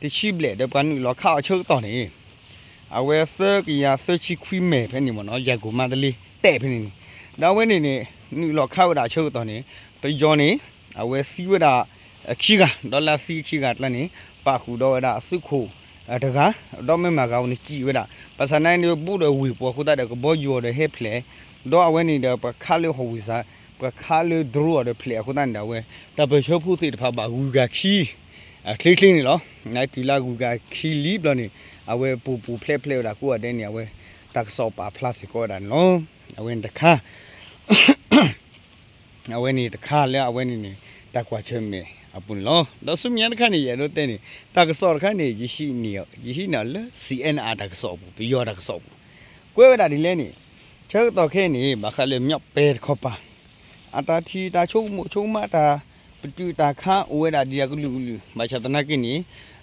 တဆံဘျဲၣ် ဒီးပှၤနုာ်လီၤခးအီၤဆၢကတီၢ်န့ၣ် အဝဲသၢကယၤသၢဆံခွံမဲာ်ဖဲန့ၣ်မ့ၢ်နီၤ ရန်ကုန် မန္တလေး တဲဖဲန့ၣ်န့ၣ် ဒီးအဝဲန့ၣ်န့ၣ် နုာ်လီၤခးဝဲဒၣ်ဆၢကတီၢ်န့ၣ် ပယီၤန့ၣ် အဝဲသံဝဲဒၣ် ခံဂၤ ဒီးလၢအသံခံဂၤအကျါန့ၣ် ပာ်ဃုာ်ဒီးဝဲဒၣ်သုးခိၣ်တဂၤ ဒီးမ့ၢ်မၤဂၤဝဲန့ၣ်စံးဝဲဒၣ် ဘၣ်ဆၣ်နာ်က့န့ၣ် ဘူးဒီးဝ့ၢ်ပူၤအဃိသတးဒီး ကဘီယူၤအီၤဒီးဟဲဖျဲး ဒီးအဝဲန့ၣ်ဒီး ပှၤခးလၢဟီၣ်ဝံၣ်စၢ် ပှၤခးလၢ drone အီၤဒီးဖျဲးအဃိသတးန့ၣ်ဒီး အဝဲ တၢ်ပၢၢ်ဆၢဖိသ့ၣ်တဖၣ်ဘၣ်ဂုၤဂၤခံ ချ့ချ့န့ၣ်လီၤ. နတုၤလၢဂုၤဂၤခံလံဘျီန့ၣ် အဝဲပူၤပူၤဖျဲးဖျဲးဝဲဒၣ်ကိးဂၤဒဲးန့ၣ် အဝဲ တၢ်ကစီၣ်ပာ်ဖျါစ့ၢ်ကီးဝဲဒၣ်န့ၣ်လီၤ. အဝဲန့ၣ်တခါ အဝဲန့ၣ်တခါလၢအဝဲန့ၣ်န့ၣ် တၢ်ကွၢ်ဆၢၣ်မဲာ်အပူၤန့ၣ်လီၤ. ဒီးဆူမဲာ်ညါတခါန့ၣ် ယအဲၣ်ဒိးတဲန့ၣ် တၢ်ကစီၣ်တခါန့ၣ် ယဟံးန့ၢ်အီၤလၢ C N R တၢ်ကစီၣ်အပူၤ ပယီၤတၢ်ကစီၣ်အပူၤ ကွဲးဝဲဒၣ်ဒ်လဲၣ်န့ၣ် ဆၢကတီၢ်ခဲအံၤန့ၣ် ဘၣ်ဃးလၢ မြောက်ပိုင်း တခီပၤ အတၢ်ထံၣ်တၢ်ဆိကမိၣ်ဆိကမး တၢ်ပတုာ်တၢ်ခးအိၣ်ဝဲဒၣ်ဒ်အကလုာ်ကလုာ် ဘၣ်ဆၣ်သနာ်က့န့ၣ်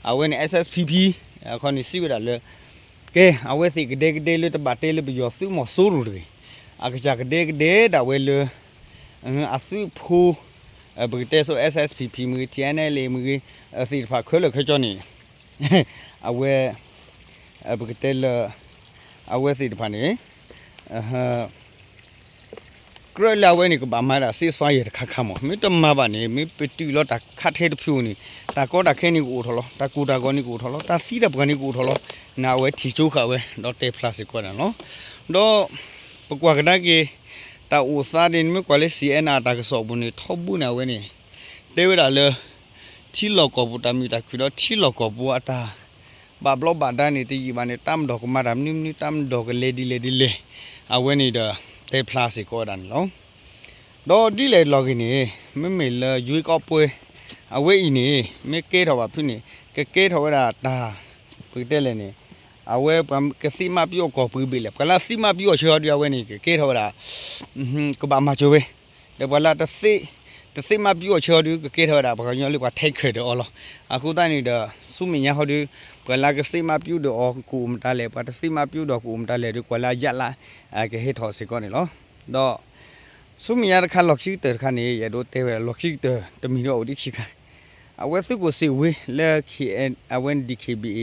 အဝဲန့ၣ် S S P P အခီန့ၣ်စံးဝဲဒၣ်လၢ ကဲ အဝဲသ့ၣ်ကဒဲကဒဲလၢတဘၣ်တဲလၢပယီၤသုးမီၤစိရိၤတဂ့ၤ, အကစၢ်ကဒဲကဒဲဒၣ်ဝဲလၢ အသုးဖိ ပကတဲဆိ S S P P မ့ၢ်ဂ့ၤ T N L A မ့ၢ်ဂ့ၤ သ့ၣ်တဖၣ်ခဲလၢာ်ခဲဆ့န့ၣ် အဝဲ ပကတဲလၢ အဝဲသ့ၣ်တဖၣ်န့ၣ် ကြၢးလၢအဝဲန့ၣ် ကဘၣ်မၤဒၣ် ceasefire တခါခါမး, မ့ၢ်တမၤဘၣ်န့ၣ် မ့ၢ်ပတုာ်လီၤတၢ်ခးထဲတဖုဧိၤန့ၣ် တၢ်ကီတၢ်ခဲန့ၣ်ကအိၣ်ထီၣ်လီၤ, တၢ်ကိၢ်တၢ်ဂီၤန့ၣ်ကအိၣ်ထီၣ်လီၤ, တၢ်သံတၢ်ပှၢ်န့ၣ်ကအိၣ်ထီၣ်လီၤ, န့ၣ်အဝဲထံၣ်ကၠိဃာ်ဝဲ ဒီးတဲဖျါစ့ၢ်ကီးန့ၣ်လီၤ. ဒီး ပကွၢ်ကဒါက့ၤ တၢ်အိၣ်သးဒ်န့ၣ် မ့ၢ်ကွၢ်လၢ C N R တၢ်ကစီၣ်ပူၤန့ၣ် ထီဘိန့ၣ်အဝဲန့ၣ် တဲဝဲဒၣ်လၢ ထံလီၢ်ကီၢ်ပူၤတၢ်မုာ်တၢ်ခုၣ်ဒီးထံလီၢ်ကီၢ်ပူၤအတၢ် ဘၣ်ဘျီးဘၣ်ဒါန့ၣ် တယံာ်ဘၣ်န့ၣ် တၢ်မၤဒီးကမၤတၢ်မနုၤမနုၤ တၢ်မၤဒီးကလဲၤဒ်လဲၣ်ဒ်လဲၣ် အဝဲန့ၣ်ဒီး တဲဖျါစ့ၢ်ကီးဝဲဒၣ်န့ၣ်လီၤ. ဒီးဒ်လဲၣ်လီၤဂ့ၤန့ၣ် မ့မ့ၢ်လၢ ရွေးကောက်ပွဲ အဝဲအံၤန့ၣ် မ့ၢ်ကဲထီၣ်ဘၣ်ဖုန့ၣ် ကကဲထီၣ်ဝဲဒၣ်တၢ် ပကတဲလဲၣ်န့ၣ် အဝဲပှၤကသံမးပျိအီၤကီၢ်ပှ့ၤဘ့ၣ်လဲၣ်, ပှၤလၢအသံမးပျိအီၤဆၢဟီဒုး အဝဲန့ၣ် ကကဲထီၣ်ဝဲဒၣ် ကဘၣ်မၤစၢၤဝဲ, ဒီးပှၤလၢ တသ့မးပျိအီၤဆၢဟီဒုး ကကဲထီၣ်ဝဲဒၣ် ပှၤကညီလၢပှၤထဲခဲၣ်ဒီးအီၤလီၤ. အဃိသတးန့ၣ်ဒီး ဆူမဲာ်ညါဟီဒုး ပှၤလၢကသ့မးပျိဒီးအီၤ ကအိၣ်မတၤလဲၣ်, ပှၤတသ့မးပျိဒီးကအိၣ်မတၤလဲၣ်ဒီး ပှၤလၢအယၢ်လၢ ကဟဲထီၣ်စ့ၢ်ကီးန့ၣ်လီၤ. ဒီး ဆူမဲာ်ညါတခါ လီၢ်ခံကတၢၢ်တခါန့ၣ် ယအဲၣ်ဒိးတဲဝဲဒၣ် လီၢ်ခံကတၢၢ်တမံၤဒီးအိၣ်ဒံးခံခါ, အဝဲသုးခိၣ်စ့ၣ်ဝ့လၢ အဝဲ D K B A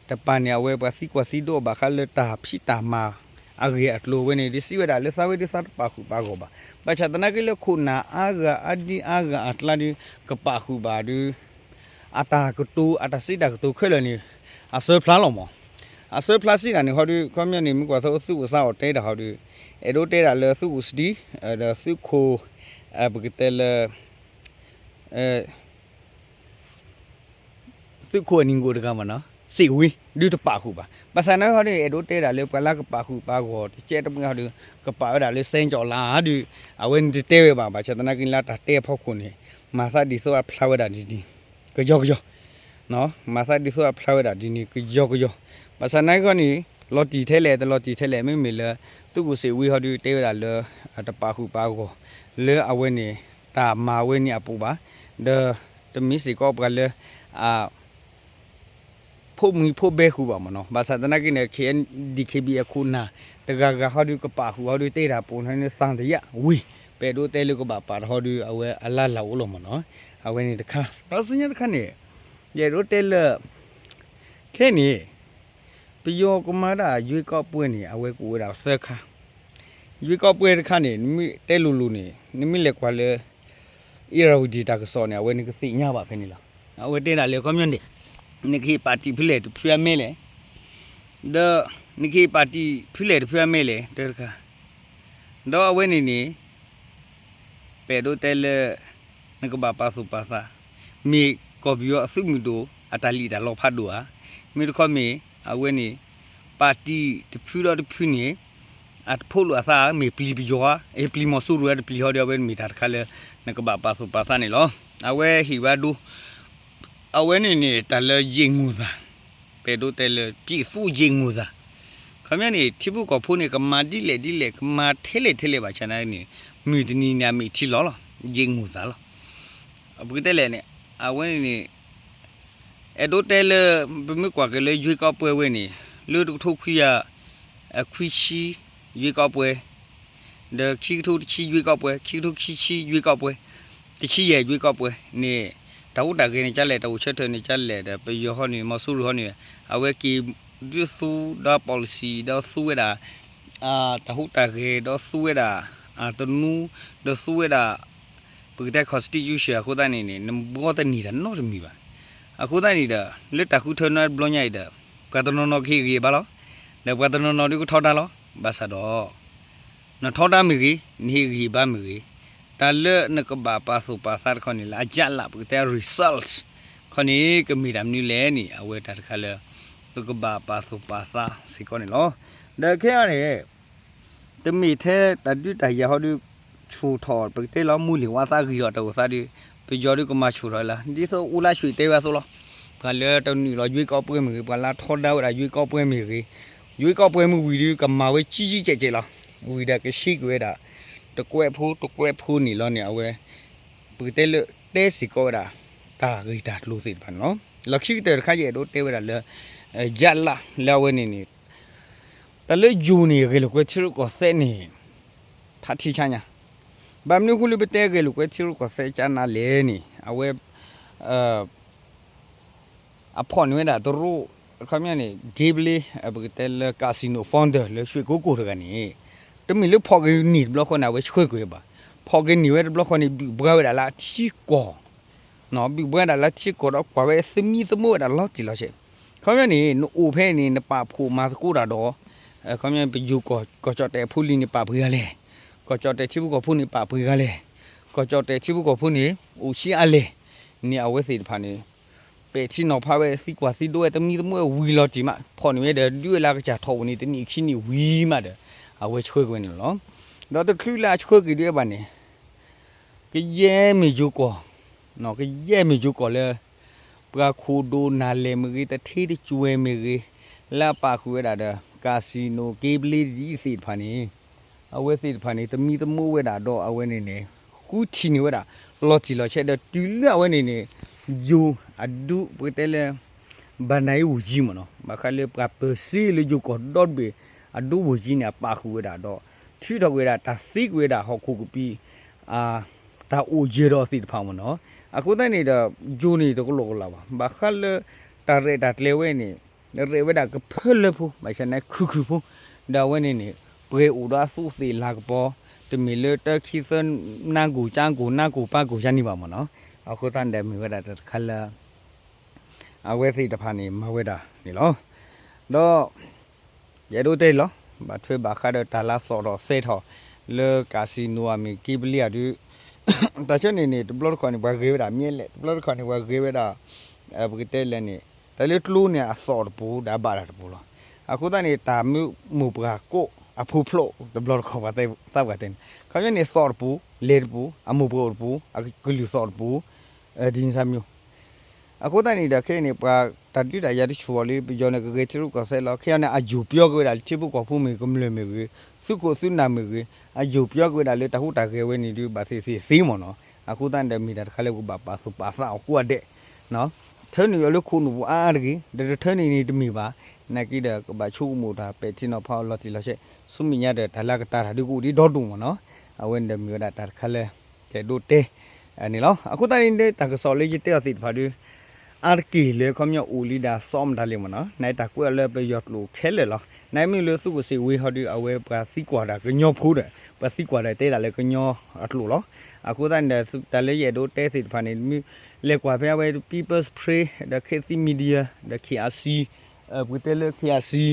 တပၤန့ၣ် အဝဲပှၤသံကွၢ်သံဒိးဘၣ်ဃးလၢတၢ်ဖံးတၢ်မၤအဂ့ၢ်အကျိၤဝဲန့ၣ် ဒ်စံးဝဲဒၣ်လၢသးဝဲဒုးသးတပာ်ဃုာ်ပာ်ဂီၢ်ဘၣ်. ဘၣ်ဆၣ်သနာ်က့လၢခိၣ်နၢ်အါဂၤအါဒံအါဂၤအကျါဒုး ကပာ်ဃုာ်ဘၣ်ဒုး အတၢ်ကတိၤ အတၢ်စံးတၢ်ကတိၤခဲလၢာ်န့ၣ် အစၢဖျါလီၤမး. အစၢဖျါစံးတၢ်န့ၣ်ဟီဒုး ခီပညီန့ၣ် မ့ၢ်ကွၢ်သိသုးခိၣ်စါအီၤတဲတၢ်ဟီဒုး အဲၣ်ဒိးတဲဒၣ်လၢသုးခိၣ်စတံ ဒီးသုးခိၣ် ပကတဲလၢ သုးခိၣ်အနံၤကိၣ်တဂၤမ့ၢ်နီၤ စ့ၣ်ဝ့ ဒုးတပာ်ဃုာ်ဘၣ်. ဘၣ်ဆၣ်နာ်ဟီဒုး အဲၣ်ဒိးတဲဒၣ်လၢပှၤလၢကပာ်ဃုာ်ပာ်ဂီၢ်တကဲတမှဲဟီဒုး ကပာ်ဝဲဒၣ်လၢ စဲကၠီလါ ဒုး အဝဲန့ၣ်တတဲဝဲဘၣ်. ဘၣ်ဆၣ်သနာ်က့လၢတၢ်တဲအဖီခိၣ်န့ၣ် မၤသးဒ်သိးအဖျါဝဲဒၣ်ဒ်န့ၣ် ကယီကယီ မၤသးဒ်သိးအဖျါဝဲဒၣ်ဒ်န့ၣ် ကယီကယီ. ဘၣ်ဆၣ်နာ်က့န့ၣ် လီၤတံၢ်ထဲလဲၣ် တလီၤတံၢ်ထဲလဲၣ် မ့မ့ၢ်လၢ သုးခိၣ်စ့ၣ်ဝံဟီဒုးတဲဝဲဒၣ်လၢ တပာ်ဃုာ်ပာ်ဂီၢ် လၢအဝဲန့ၣ် တၢ်မၤဝဲန့ၣ်အပူၤဘၣ်, ဒီး တမ့ၢ်စ့ၢ်ကီးပှၤလၢ အ ဖိးမံၤဖိးဘဲဃုာ်ဘၣ်မ့ၢ်နီၤ, ဘၣ်ဆၣ်သနာ်က့န့ၣ် ခဲ DKBA အခိၣ်နၢ် တဂၤဂၤဟီဒုးကပာ်ဃုာ်ဟီဒုးတဲတၢ်ပူၤန့ၣ် သံသယဝံၤ ပအဲၣ်ဒိးတဲလၢကဘၣ်ပာ်တဟီဒုး အဝဲအလါလၢ်အိၣ်လီၤမ့ၢ်နီၤ, အဝဲန့ၣ်တခါ ဒီးဆူညါတခါန့ၣ် ယအဲၣ်ဒိးတဲလၢ ခဲန့ၣ် ပယီၤကမၤဒၣ်ယွ့ကီးပွဲန့ၣ် အဝဲကအိၣ်ဝဲဒၣ်သၢခါ, ယွ့ကီးပွဲတခါန့ၣ် နမ့ၢ်တဲလိၤလိၤန့ၣ် နမ့ၢ်လဲၤကွၢ်လၢ အ့ရဝတံတၢ်ကစီၣ်န့ၣ် အဝဲနကသ့ၣ်ညါဘၣ်ဖဲန့ၣ်လီၤ. အဝဲတဲဒၣ်လၢခီပညီန့ၣ် နကဟ့ၣ်ပၣ်တံၣ်ဖုလဲၣ်တဖုအမဲလဲၣ်, ဒီး နကဟ့ၣ်ပၣ်တံၣ်ဖုလဲၣ်တဖုအမဲလဲၣ် တၢတခါ, ဒီးအဝဲန့ၣ်န့ၣ် ပအဲၣ်ဒိးတဲလၢ နကဘၣ်ပာ်သူၣ်ပာ်သး, မ့ၢ်ကီၢ်ပယီၤအသုးမုၢ်ဒိၣ် အတၢ်လံၣ်တၢ်လီဖးဒိၣ်ဧါ, မ့ၢ်တခီမ့ၢ် အဝဲန့ၣ် ပၣ်တံၣ်တဖုဒီးတဖုန့ၣ် အတဖိးလိာ်အသး မ့ၢ်ပျံၤပယီၤဧါ, အ့ ပျံၤမီၤစိရိၤဧါ တပျံၤဟီဒီး အဝဲမ့ၢ်တၢ်တခါလၢ နကဘၣ်ပာ်သူၣ်ပာ်သးန့ၣ်လီၤ. အဝဲဟ့ၣ်ဝဲဒိ အဝဲန့ၣ်န့ၣ် တၢ်လၢယ့ၣ်ငိၢ်သၣ်, ပအဲၣ်ဒိးတဲလၢ တံၣ်သူယ့ၣ်ငိၢ်သၣ်, ခီပညီန့ၣ် ထံဖိကီၢ်ဖိန့ၣ် ကမၤဒ်လဲၣ်ဒ်လဲၣ် ကမၤထဲလဲၣ်ထဲလဲၣ်ဘၣ်ဆၣ်နာ်က့န့ၣ် မုၢ်တနံၤန့ၣ် အမ့ၢ်ထံလီၤလီၤ, ယ့ၣ်ငိၢ်သၣ်လီၤ. ပကတဲလဲၣ်န့ၣ် အဝဲန့ၣ်န့ၣ် အဲၣ်ဒိးတဲလၢ ပမ့ၢ်ကွၢ်က့ၤလၢယွ့ကီးပွဲဝဲန့ၣ် လၢတကထိခွံကယၤ အခွံဆံ ယွ့ကီးပွဲ ဒီးခံကထိတဆံယွ့ကီးပွဲ ခံကထိခံဆံယွ့ကီးပွဲ တဆံယဲၢ်ယွ့ကီးပွဲန့ၣ် တၢ်ဟူးတၢ်ဂဲၤန့ၣ်ကလဲၣ် တၢ်အိၣ်ဆၢထၢၣ်န့ၣ်ကလဲၣ်ဒီး ပယီၤဟီန့ၣ် မီၤစိရိၤဟီန့ၣ် အဝဲက့ၤဒုးသူဒီး policy ဒီးသူဝဲဒၣ် တၢ်ဟူးတၢ်ဂဲၤဒီးသူဝဲဒၣ် အတနူ ဒီးသူဝဲဒၣ် ပကတဲ constitution အဃိသတးန့ၣ်န့ၣ် နဘှီတန့ၢ်တၢ်နီတမံၤဘၣ်. အဃိသတးန့ၣ်ဒီး လၢတၢ်ဃုထၢနီတဘျီညါအံၤဒီး ပှၤတနီၤနီၤကဟ့ၣ်ဂံၢ်ဘါလီၤ. ဒီးပှၤတနီၤနီၤဒုးကထီဒါလီၤ. ဘၣ်ဆၣ်ဒီး နထီဒါမ့ၢ်ဂ့ၤ, နဟ့ၣ်ဂံၢ်ဘါမ့ၢ်ဂ့ၤ, တၢ်လၢနကဘၣ်ပာ်သူၣ်ပာ်သးတခီန့ၣ်လၢအရလဒ် ပကတဲ result ခီန့ၣ် ကမ့ၢ်တၢ်မနုၤလဲၣ်န့ၣ် အဝဲတၢ်တခါလၢ ပကဘၣ်ပာ်သူၣ်ပာ်သးစ့ၢ်ကီးန့ၣ်လီၤ. ဒီးခဲအံၤန့ၣ် တမ့ၢ်ထဲတၢ်ဒုးတၢ်ယၤဟီဒုး ဆူၣ်ထီၣ် ပကတဲလီၤ မူလ့ၢ်ဝါသးဂ့ၤထီၣ်တၢ်အိၣ်သးဒီး ပယီၤဒုးကမၤဆူၣ်ထီၣ်လၢ ဒ်သိးအိၣ်လၢဆူၣ်တဲဝဲအသိးလီၤ. ပှၤလၢတနုာ်လီၤယွ့ကီးပွဲမ့ၢ်ဂ့ၤ, ပှၤလၢထီဒါဝဲဒၣ်ယွ့ကီးပွဲမ့ၢ်ဂ့ၤ, ယွ့ကီးပွဲမ့ၢ်ဝံၤဒုး ကမၤဝဲကံကံကဲးကဲးလီၤ. ဝံၤဒီးကဆှံက့ၤဝဲဒၣ် တကွဲးဖိတကွဲးဖိန့ၣ်လီၤန့ၣ် အဝဲ ပကတဲလၢတဲစ့ၢ်ကီးဝဲဒၣ် တၢ်ဂ့ၢ်တၢ်ကျိၤသ့ၣ်တဖၣ်န့ၣ်လီၤ. လီၢ်ခံကတၢၢ်တခါ ယအဲၣ်ဒိးတဲဝဲဒၣ်လၢ ရလဒ်လၢအဝဲန့ၣ်န့ၣ် တၢ်လၢယိၤန့ၣ် ဂဲၤလိာ်ကွဲထံရူၢ်ကီၢ်သဲးန့ၣ် ဖးထံဆါညါ, ဘၣ်မနုၤအဃိလၢပတဲဂဲၤလိာ်ကွဲထံရူၢ်ကီၢ်သဲးကၠါနၤလဲၣ်န့ၣ် အဝဲ အဖီၣ်န့ၢ်ဝဲဒၣ်တရူး ခီပညီန့ၣ် က့ဘလ့ ပကတဲလၢ casino founder လၢ ရွှေကုက္ကို တဂၤန့ၣ် တမ့ၢ်လၢဖီၣ်က့ၤန့ၢ်တဘျီဃီန့ၣ် အဝဲဆှၢကွံာ်ဘၣ်. ဖီၣ်က့ၤန့ၢ်ဝဲတဘျီဃီန့ၣ် ဘုၣ်ဘှါဝဲဒၣ်လၢအထံကီၢ် ဘုၣ်ဘှါဒၣ်လၢထံကီၢ်ဒီးကွၢ်ဝဲသမံသမိးဝဲဒၣ်လီၤတံၢ်လီၤဆဲး. ခီပညီန့ၣ် နအိၣ်ဖဲန့ၣ် နပာ်ဖှိၣ်မၤသကိးတၢ်ဒီး ခီပညီပယိၤကီၢ် ကီၢ်ကၠီၣ်တဲၣ်ဖိလံၤန့ၣ် ပာ်ပှ့ၤဂၤလဲၣ်, ကီၢ်ကၠီၣ်တဲၣ်ထံဖိကီၢ်ဖိန့ၣ် ပာ်ပှ့ၤဂၤလဲၣ်, ကီၢ်ကၠီၣ်တဲၣ်ထံဖိကီၢ်ဖိန့ၣ် အိၣ်ဆံးအါလဲၣ်န့ၣ် အဝဲသ့ၣ်တဖၣ်န့ၣ် ပဲာ်ထံနီၤဖးဝဲ သံကွၢ်သံဒိးဝဲ သမံသမိးဝဲဝံၤလီၤတံၢ်မး ဖီၣ်န့ၢ်ဝဲဒီး ဒုးဝဲလၢအကစၢ်ထီၣ်အိၣ်န့ၣ် တနံၣ်ခံနံၣ်ဝံၤမးဒီး အဝဲဆှၢကွံာ်ဝဲန့ၣ်လီၤ. ဒီးတချုးလၢအဆှၢကွံာ်ဒုးအဘၣ်န့ၣ် ကယဲၢ်မ့ၢ်ယိၤကီၢ် ကယဲၢ်မ့ၢ်ယိၤကီၢ်လၢ ပှၤခိၣ်ဒိၣ်နၢ်လဲၢ်မ့ၢ်ဂ့ၤ တထ့တကွဲၤမ့ၢ်ဂ့ၤ လၢအပာ်ဃုာ်ဝဲဒၣ်ဒီး casino က့ဘလ့ဒ်အံၤသ့ၣ်တဖၣ်န့ၣ် အဝဲသ့ၣ်တဖၣ်န့ၣ် သမံသမိးဝဲဒၣ်ဒီးအဝဲန့ၣ်န့ၣ် ဃုထံၣ်န့ၢ်ဝဲဒၣ် လီၤတံၢ်လီၤဆဲးဒီးတုၤလၢအဝဲန့ၣ်န့ၣ် ယိၤအဒူ ပကတဲလၢ ဘၣ်နၤအံၤဝူၤယံမ့ၢ်နီၤ ဘၣ်ဃးလၢပှၤပၢၤစ့လၢယိၤကီၢ်ဒီတဘ့ၣ် အဒူဝူၤယံန့ၣ် အပာ်ဃုာ်ဝဲဒၣ်ဒီး ထုးထီၣ်ကွံာ်ဝဲဒၣ်တၢ်သ့ကွံာ်ဝဲဒၣ်ဟီၣ်ခိၣ်ကပံာ် တၢ်အိၣ်ယၢၤဒီးသ့ၣ်တဖၣ်မ့ၢ်နီၤ. အဃိသတးန့ၣ်ဒီး ယိၤန့ၣ်တကလီကလီဘၣ်. ဘၣ်ဃးလၢ တၢ်ရဲၣ်တၢ်ကျဲၤဝဲန့ၣ် ရဲၣ်ဝဲဒၣ်ကဖၢလၢဖိ ဘၣ်ဆၣ်န့ၣ်ခုၣ်ခုၣ်ဖိ ဒီးအဝဲန့ၣ်န့ၣ် ပှဲၤအိၣ်ဒီးအသူးသ့ၣ်လၤကပီၤ တမ့ၢ်လၢတၢ်ခံသၢနါကိၢ်ကၠါကိၢ်နါကိၢ်ပၢ်ကိၢ်ယါန့ၣ်ဘၣ်မ့ၢ်နီၤ. အဃိသတးန့ၣ်ဒီးမ့ၢ်ဝဲဒၣ်တၢ်တခါလၢ အဝဲသ့ၣ်တဖၣ်န့ၣ် မၤဝဲဒၣ်န့ၣ်လီၤ. ဒီး ယအဲၣ်ဒိးတဲလီၤ ဘၣ်ထွဲဘၣ်ဃးဒီးတၢ်လၢအသီၣ်ထီၣ်သဲထီၣ် လၢ casino အမ့ၢ်က့ဘလ့အဒုး တၢ်ဆၢန့ၣ်န့ၣ် တဘျီတခီၣ်န့ၣ် ပှၤဂဲၤဝဲဒၣ်မ့ၢ်လဲၣ် တဘျီတခီၣ်န့ၣ် ပှၤဂဲၤဝဲဒၣ် ပကတဲလဲၣ်န့ၣ် တၢ်လၢကျိန့ၣ် အသီၣ်တပူၤ ဒီးအဘၣ်တၢ်တပူၤလီၤ. အဃိသတးန့ၣ် တၢ်မ့ၢ်မိၢ်ပှၢ်ကိးအဖိဖျိ တဘျီတခီၣ်ပှၤသးပှၢ်တဲန့ၣ် ခီပညီန့ၣ် သီၣ်တပူၤ လဲၤတပူၤ အမိၢ်ပှၢ်အိၣ်တပူၤ အကလုၢ်သီၣ်တပူၤ ဒ်န့ၣ်စၢ်မ့ၢ် အဃိသတးန့ၣ်ဒီးခဲအံၤန့ၣ် ပှၤ တၢ်ဒုးတၢ်ယၤတဆူၣ်အီၤလၢ ပယီၤန့ၣ်ကဂဲၤထံရူၢ်ကီၢ်သဲးလီၤ. ခဲအံၤန့ၣ် အယိာ်ပျီက့ၤဝဲဒၣ်လၢထံဖိကီၢ်ဖိမ့ၢ်ဂ့ၤ ကမျၢၢ်မ့ၢ်ဂ့ၤ သုးခိၣ်သုးနၢ်မ့ၢ်ဂ့ၤ အယိာ်ပျီက့ၤဝဲဒၣ်လၢတၢ်ဟူးတၢ်ဂဲၤဝဲန့ၣ်ဒုး ဘၣ်သ့ၣ်သ့ၣ်သ့မ့ၢ်နီၤ. အဃိသတးန့ၣ်ဒီး မ့ၢ်တၢ်တခါလၢပကဘၣ်ပာ်သူၣ်ပာ်သးအီၤကိးဂၤဒဲး ထၢနုာ်အီၤလၢခိၣ်နူာ်ပူၤအါအါတဂ့ၤ, ဒီးတထၢနုာ်န့ၣ်တမ့ၢ်ဘၣ်. နာ်က့ဒီး ကဘၣ်ဆိကမိၣ်တၢ် ပဲာ်ထံနီၤဖးအီၤလီၤတံၢ်လီၤဆဲး, ဆူမဲာ်ညါဒီး တၢ်လၢကတၢၢ်တၢ်ဒုးကအိၣ်ဒံးဒီဒူၣ်မ့ၢ်နီၤ. အဝဲန့ၣ်ဒီးမ့ၢ်ဝဲဒၣ်တၢ်တခါလၢ ယအဲၣ်ဒိးတဲ န့ၣ်လီၤ. အဃိသတးန့ၣ်ဒီး တၢ်ကစီၣ်လၢယတဲအီၤသ့ၣ်တဖၣ်ဒီး အါတက့ၢ်လၢခီပညီအိၣ်လံဒၣ်စီၤမတၤလံမ့ၢ်နီၤ. နတၢ်ကွဲးအီၤလၢပယီၤကျိာ်ခဲလၢာ်လီၤ. နမ့ၢ်လၢသုးခိၣ်စ့ၣ်ဝ့ဟီဒီး အဝဲပှၤသံကွၢ်တၢ်ကညီဖိဒီး ပှၤသံကွၢ်တၢ်တဲဒၣ်လၢကညီအကျိာ်လီၤ. အဃိသတးန့ၣ်ဒီး တၢ်လၢယအဲၣ်ဒိးတဲသ့ၣ်တဖၣ်န့ၣ် မ့ၢ်လဲၤကွၢ်ဖဲအဝဲ People's Spring ဒီး Khit Thit Media ဒီး K R C ပကတဲလၢ K R C ဒီး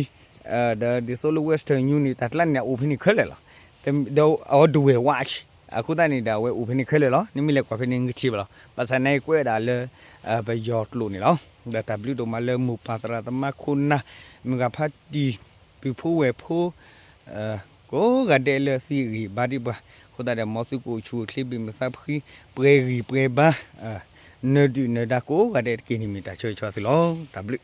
ဒ်သိးလၢ Western News န့ၣ် တၢ်ကျါန့ၣ် အအိၣ်ဖဲန့ၣ်ခဲလၢာ်လီၤ. ဒီးအဝဲဒဝဲၢ် Watch အဃိသတးန့ၣ်ဒီး အဝဲအိၣ်ဖဲန့ၣ်ခဲလၢာ်လီၤ. နမ့ၢ်လဲၤကွၢ်ဖဲန့ၣ် နကထံၣ်ဘၣ်လီၤ. ဘၣ်ဆၣ်န့ၣ်ကွဲးဒၣ်လၢ ပယီၤကျိာ်န့ၣ်လီၤ. ဒီးတၢ်ဘျုးဒိၣ်မးလၢမိၢ်ပၢ်သရၣ်သမါခိၣ်နၢ် မုၢ်ဂၤဖးတံၢ် ပုၢ်ဖိဝဲၢ်ဖိ ကိးဂၤဒဲးလၢသုဂံၢ်ဘါဒံးပှၤ, အဃိသတးဒီး မ်သုကအိၣ်ဆူၣ်အိၣ်ချ့ဘၣ်မုာ်သးဖှံ ပှဲၤဂံၢ်ပှဲၤဘါ နၢၤဒုၣ်နၢၤဒါကိးဂၤဒဲးတက့ၢ်န့ၣ် မ့ၢ်တၢ်ဆၢဂ့ၤဆၢဝါသုလီၤ. တၢ်ဘျုး